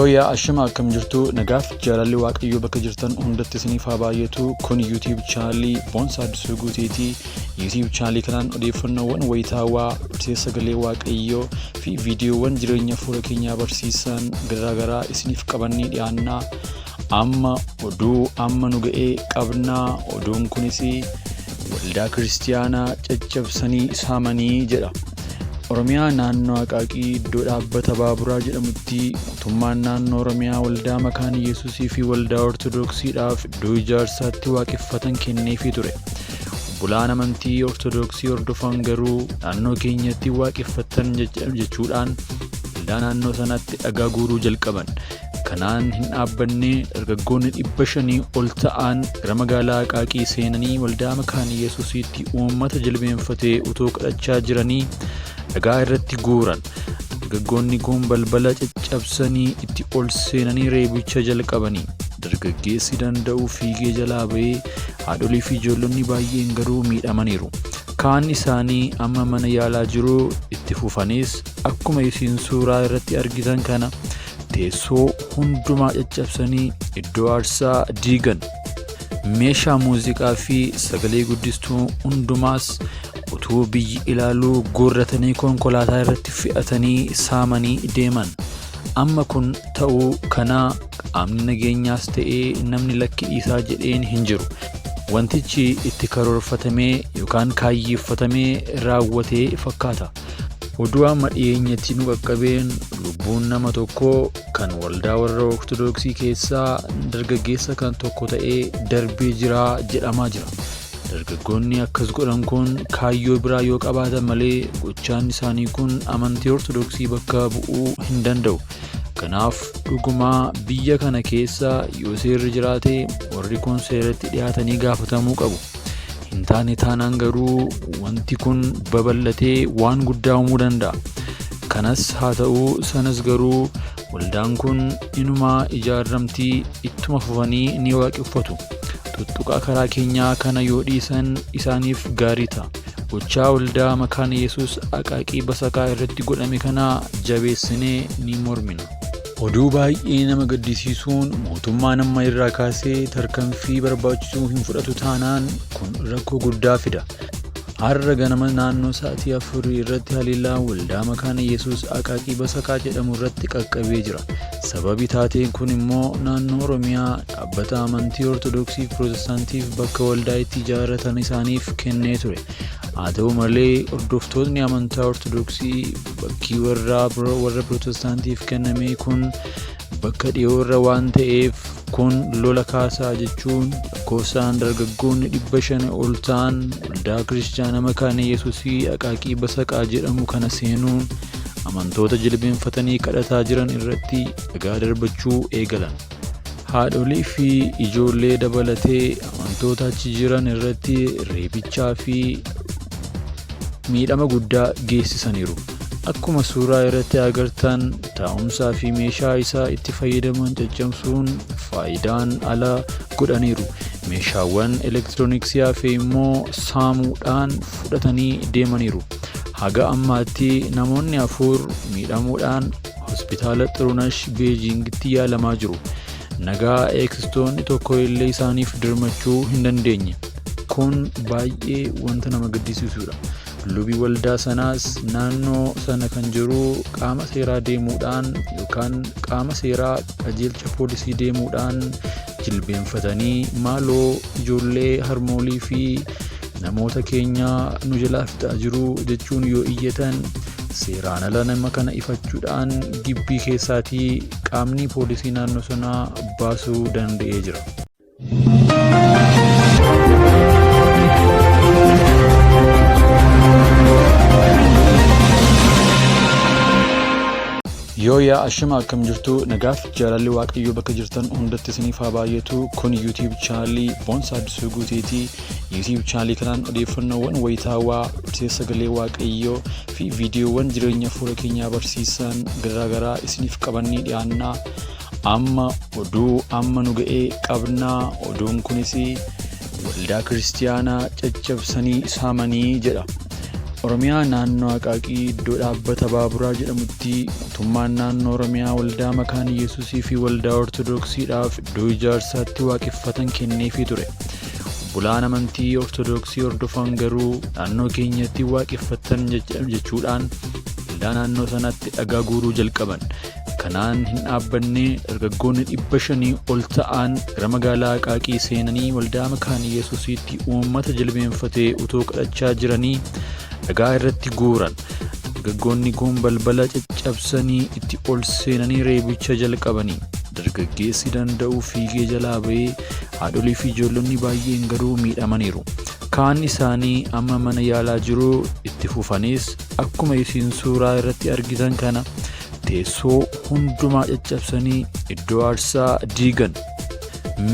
Yooyaa ashama akkam jirtu nagaaf jaalalli waaqayyoo bakka jirtan hundatti isiniif haa baay'atu kun YouTube chaanalii Boonsaa Addisuu Guuteeti. YouTube chaanalii kanaan odeeffannoowwan wayitaawaa barsiisa sagalee waaqayyoo fi viidiyoowwan jireenya fuula keenyaa barsiisan garaagaraa isiniif qabannee dhiyaannaa. Amma oduu amma nu ga'ee qabnaa oduun kunis waldaa kiristiyaanaa caccabsanii saamanii jedha. Oromiyaa naannoo Aqaaqii iddoo dhaabbata baaburaa jedhamutti mootummaan naannoo Oromiyaa waldaa Makaana Yesuusii fi waldaa Ortodoksiidhaaf iddoo ijaarsaatti waaqeffatan kenneefii ture. Obbolaan amantii Ortodoksii hordofan garuu naannoo keenyatti waaqeffattan jechuudhaan waldaa naannoo sanatti dhagaa guuruu jalqaban. Kanaan hin dhaabbanne dargaggoonni 500 ol ta'an gara magaalaa Aqaaqii seenanii waldaa Makaana Yesuusiitti uummata jilbeenfatee utuu kadhachaa jiranii dhagaa irratti guuran. Dargaggoonni kun balbala caccabsanii itti ol seenanii reebicha jalqabanii. Dargaggeessi danda'u fiigee jalaa ba'ee haadholii fi ijoollonni baay'een garuu miidhamaniiru. Kaan isaanii amma mana yaalaa jiru itti fufanis akkuma isin suuraa irratti argitan kana teessoo hundumaa caccabsanii iddoo aarsaa diigan. Meeshaa muuziqaa fi sagalee guddistuu hundumaas utuu biyyi ilaaluu guurratanii konkolaataa irratti fe'atanii saamanii deeman. Amma kun ta'uu kanaa qaamni nageenyaas ta'ee namni lakki dhiisaa jedheen hin jiru. Wantichi itti karoorfatamee yookaan kaayyeeffatamee raawwatee fakkaata. Oduu amma dhiyeenyatti nu qaqqabeen lubbuun nama tokkoo kan waldaa warra Ortodoksii keessaa dargaggeessa kan tokko ta'ee darbee jira jedhamaa jira. Dargaggoonni akkas godhan kun kaayyoo biraa yoo qabaatan malee gochaan isaanii kun amantii Ortodoksii bakka bu'uu hin danda'u. Kanaaf dhugumaa biyya kana keessa yoo seerri jiraate warri kun seeratti dhiyaatanii gaafatamuu qabu. Hin taane taanaan garuu wanti kun babal'atee waan guddaa uumuu danda'a. Kanas haa ta'u sanas garuu waldaan kun inumaa ijaarramtii ittuma fufanii ni waaqeffatu. Tuttuqaa karaa keenyaa kana yoo dhiisan isaaniif gaarii ta'a. Gochaa waldaa Makaana Yesuus Aqaaqii Basaqaa irratti godhame kana jabeessinee ni mormina. Oduu baay'ee nama gaddisiisuun mootummaan amma irraa kaasee tarkanfii barbaachisuu hin fudhatu taanaan kun rakkoo guddaa fida. Har'a ganama naannoo sa'aatii afurii irratti haleellaan waldaa Makaana Yesuus Aqaaqii Basaqaa jedhamu irratti qaqqabee jira. Sababi taateen kun immoo naannoo Oromiyaa dhaabbata amantii Ortodoksii fi Pirootestaantiif bakka waldaa itti ijaarratan isaaniif kennee ture. Haa ta'u malee hordoftootni amantaa Ortodoksii bakki warra warra Pirootestaantiif kenname kun bakka dhiyoo irra waan ta'eef kun lola kaasaa jechuun lakkoofsaan dargaggoonni 500 ol ta'an waldaa kiristiyaana Makaana Yesuusii Aqaaqii Basaqaa jedhamu kana seenuun amantoota jilbeenfatanii kadhataa jiran irratti dhagaa darbachuu eegalan. Haadholii fi ijoollee dabalatee amantoota achi jiran irratti reebichaa fi miidhama guddaa geessisaniiru. Akkuma suuraa irratti agartan taa'umsaa fi meeshaa isaa itti fayyadaman caccabsuun faayidaan ala godhaniiru. Meeshaawwan elektirooniksii hafe immoo saamuudhaan fudhatanii deemaniiru. Haga ammaatti namoonni 4 miidhamuudhaan hospitaala Xirunash Beejiingitti yaalamaa jiru. Nagaa eegsistoonni tokko illee isaaniif dirmachuu hin dandeenye. Kun baay'ee wanta nama gaddisiisudha. Lubi waldaa sanaas naannoo sana kan jiru qaama seeraa deemuudhaan yookaan qaama seeraa qajeelcha poolisii deemuudhaan jilbeenfatanii maaloo ijoollee harmoolii fi namoota keenya nu jalaa fixaa jiru jechuun yoo iyyatan seeraan ala nama kana ifachuudhaan gibbii keessaatii qaamni poolisii naannoo sanaa baasuu danda'ee jira. Yooyaa ashama akkam jirtu nagaaf jaalalli waaqayyoo bakka jirtan hundatti isiniif haa baay'atu kun YouTube chaanalii Boonsaa Addisuu Guuteeti. YouTube chaanalii kanaan odeeffannoowwan wayitaawaa barsiisa sagalee waaqayyoo fi viidiyoowwan jireenya fuula keenyaa barsiisan garaagaraa isiniif qabannee dhiyaannaa. Amma oduu amma nu ga'ee qabnaa oduun kunis waldaa kiristiyaanaa caccabsanii saamanii jedha. Oromiyaa naannoo Aqaaqii iddoo dhaabbata baaburaa jedhamutti mootummaan naannoo Oromiyaa waldaa Makaana Yesuusii fi waldaa Ortodoksiidhaaf iddoo ijaarsaatti waaqeffatan kenneefii ture. Obbolaan amantii Ortodoksii hordofan garuu naannoo keenyatti waaqeffatan jechuudhaan waldaa naannoo sanatti dhagaa guuruu jalqaban. Kanaan hin dhaabbanne, dargaggoonni 500 ol ta'an gara magaalaa Aqaaqii seenanii waldaa Makaana Yesuusiitti uummata jilbeenfatee utuu kadhachaa jiranii dhagaa irratti guuran. Dargaggoonni kun balbala caccabsanii itti ol seenanii reebicha jalqabanii. Dargaggeessi danda'u fiigee jalaa ba'ee, haadholii fi ijoollonni baay'een garuu miidhamaniiru. Kaan isaanii amma mana yaalaa jiru. Itti fufanis akkuma isin suuraa irratti argitan kana teessoo hundumaa caccabsanii iddoo aarsaa diigan.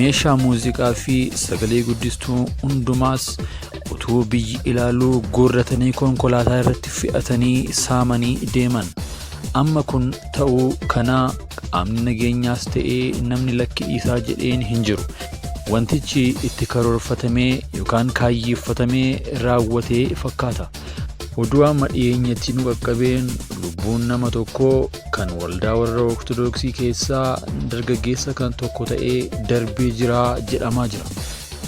Meeshaa muuziqaa fi sagalee guddistuu hundumaas utuu biyyi ilaaluu guurratanii konkolaataa irratti fe'atanii saamanii deeman. Amma kun ta'uu kanaa qaamni nageenyaas ta'ee namni lakki dhiisaa jedheen hin jiru. Wantichi itti karoorfatamee yookaan kaayyeeffatamee raawwatee fakkaata. Oduu amma dhiyeenyatti nu qaqqabeen lubbuun nama tokkoo kan waldaa warra Ortodoksii keessaa dargaggeessa kan tokko ta'ee darbee jira jedhamaa jira.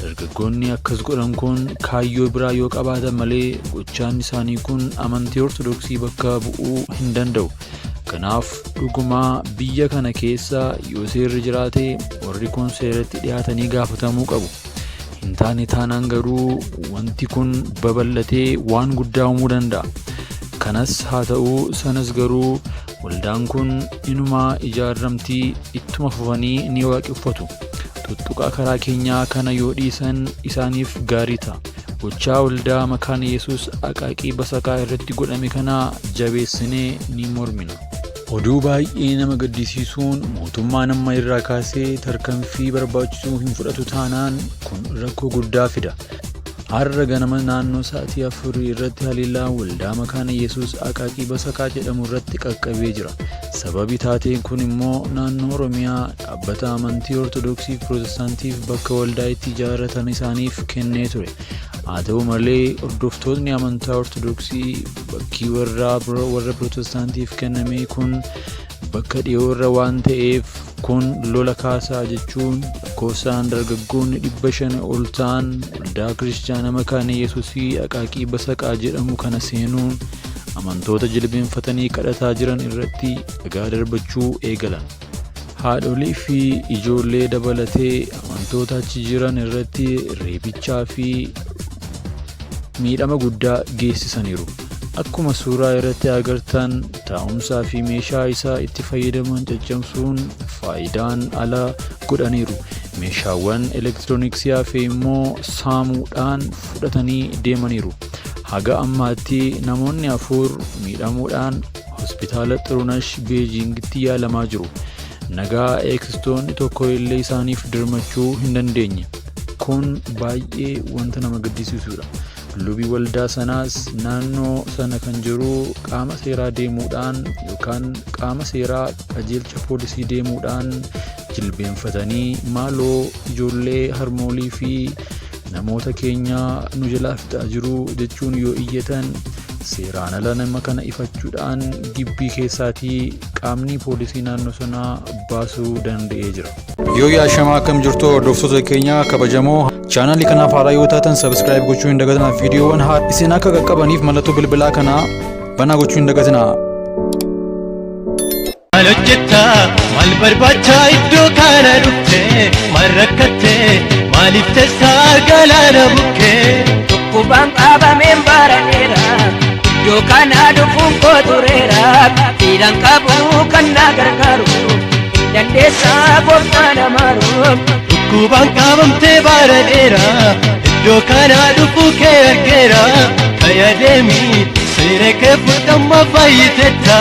Dargaggoonni akkas godhan kun kaayyoo biraa yoo qabaatan malee gochaan isaanii kun amantii Ortodoksii bakka bu'uu hin danda'u. Kanaaf dhugumaa biyya kana keessa yoo seerri jiraate warri kun seeratti dhiyaatanii gaafatamuu qabu. Hin taane taanaan garuu wanti kun babal'atee waan guddaa uumuu danda'a. Kanas haa ta'u sanas garuu waldaan kun inumaa ijaarramtii ittuma fufanii ni waaqeffatu. Tuttuqaa karaa keenyaa kana yoo dhiisan isaaniif gaarii ta'a. Gochaa waldaa Makaana Yesuus Aqaaqii Basaqaa irratti godhame kana jabeessinee ni mormina. Oduu baay'ee nama gaddisiisuun mootummaan amma irraa kaasee tarkanfii barbaachisuu hin fudhatu taanaan kun rakkoo guddaa fida. Har'a ganama naannoo sa'atii 4 irratti haleellaan waldaa Makaana Yesuus Aqaaqii Basaqaa jedhamu irratti qaqqabee jira. Sababi taateen kun immoo naannoo Oromiyaa dhaabbata amantii Ortodoksii fi Pirootestaantiif bakka waldaa itti ijaarratan isaaniif kennee ture. Haa ta'u malee hordoftootni amantaa Ortodoksii bakki warra Pirootestaantiif kenname kun bakka dhiyoo irra waan ta'eef kun lola kaasaa jechuun lakkoofsaan dargaggoonni 500 ol ta'an waldaa Kiristiyaana Makaana Yesuusii Aqaaqii Basaqaa jedhamu kana seenuun amantoota jilbeenfatanii kadhataa jiran irratti dhagaa darbachuu eegalan. Haadholii fi ijoollee dabalatee amantoota achi jiran irratti reebichaa fi miidhama guddaa geessisaniiru. Akkuma suuraa irratti agartan taa'umsaa fi meeshaa isaa itti fayyadaman caccabsuun faayidaan ala godhaniiru. Meeshaawwan elektirooniksii hafe immoo saamuudhaan fudhatanii deemaniiru. Haga ammaatti namoonni 4 miidhamuudhaan hospitaala Xirunash Beejiingitti yaalamaa jiru. Nagaa eegsistoonni tokko illee isaaniif dirmachuu hin dandeenye. Kun baay'ee wanta nama gaddisiisudha. Lubi waldaa sanaas naannoo sana kan jiru qaama seeraa deemuudhaan yookaan qaama seeraa qajeelcha poolisii deemuudhaan jilbeenfatanii maaloo ijoollee harmoolii fi namoota keenya nu jalaa fixaa jiru jechuun yoo iyyatan seeraan ala nama kana ifachuudhaan gibbii keessaatii qaamni poolisii naannoo sanaa baasuu danda'ee jira. Yoo yaashamaa akkam jirtu hordoftoota keenya kabajamoo, chaanaalii kanaaf haaraa yoo taatan subscribe gochuu hin dagatinaa. Viidiyoowwan haaraa isin akka qaqqabaniif mallattoo bilbilaa kanaa banaa gochuu hin dagatinaa. Maal hojjettaa, maal barbaachaa iddoo kana dhufte? Maal rakkatte, maaliif teessaa galaana bukkee? Dhukkubaan qabameen baradheera, iddoo kana dhufuun koo tureera. Fiidhaan qabu kan na gargaaru, dandeessaa gooftaa namaaru. Dhukkubaan qabamtee baradheera, iddoo kana dhufuu kee argeera. Fayyademi seera kee fudhamma fayyitetta.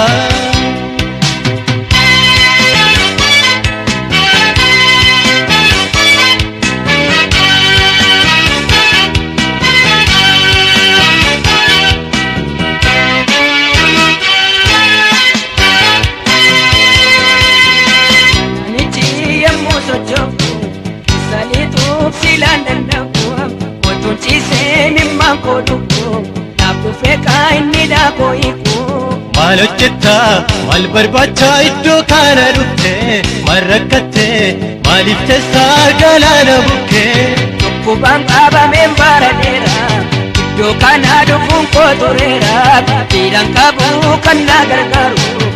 Anichi yommuu socho'u saliituuf silaan danda'u, otuun ciisee mimmaan koo dhufu naaf dhufee. Beekaa inni daakoo hiiku. Maal hojjettaa maal barbaachaa iddoo kana dhufte maal rakkatte maaliif teessaa galaana bukkee. Dhukkubaan qabameen bara dheeraa iddoo kana dhufuun koo tureera. Fiidhaan qabu kan na gargaaru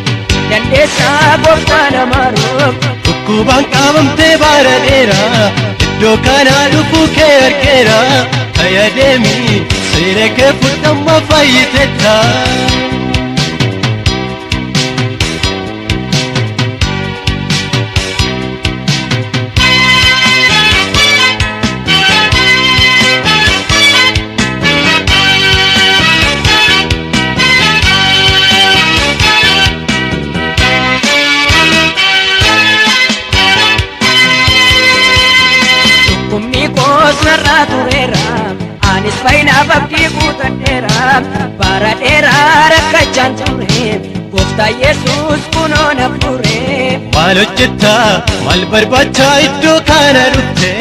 dandeessaa gooftaa namaaru. Dhukkubaan qabamtee bara dheeraa iddoo kana dhufuu kee argeera. Fayyademi seera kee fudhamma fayyitetta. Dhukkubni koos narraa tureera. Anis fayyinaaf abdii guutadheera. Bara dheeraa rakkachaan ture. Gooftaa Yesuus kunoo na fure. Maal hojjettaa maal barbaachaa iddoo kana dhufte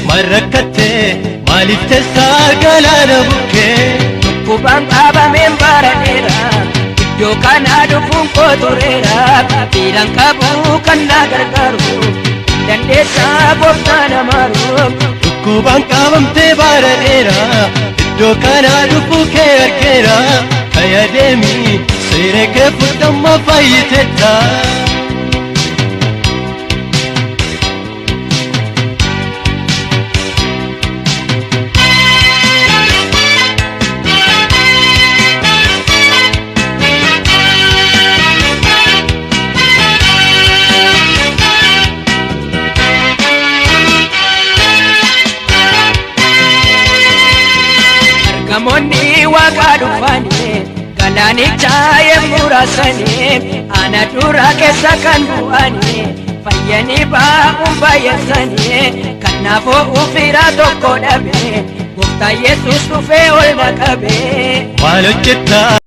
maal rakkatte maaliif teessaa galaana bukkee. Dhukkubaan qabameen bara dheeraa iddoo kana dhufuun koo tureera. Fiidhaan qabu kan na gargaaru dandeessaa gooftaa namaaru. Dhukkubaan qabamtee bara dheeraa iddoo kana dhufuu kee argeera. Fayyademi seera kee fudhamma fayyitetta. Ergamoonni waaqaa dhufanii galaanicha yemmuu raasanii ana dura keessa kan bu'anii fayyanii baa'uun baay'isanii kanaafuu ufiraa tokko dhabe gooftaa Yesuus dhufee ol na qabe. Maal hojjettaa?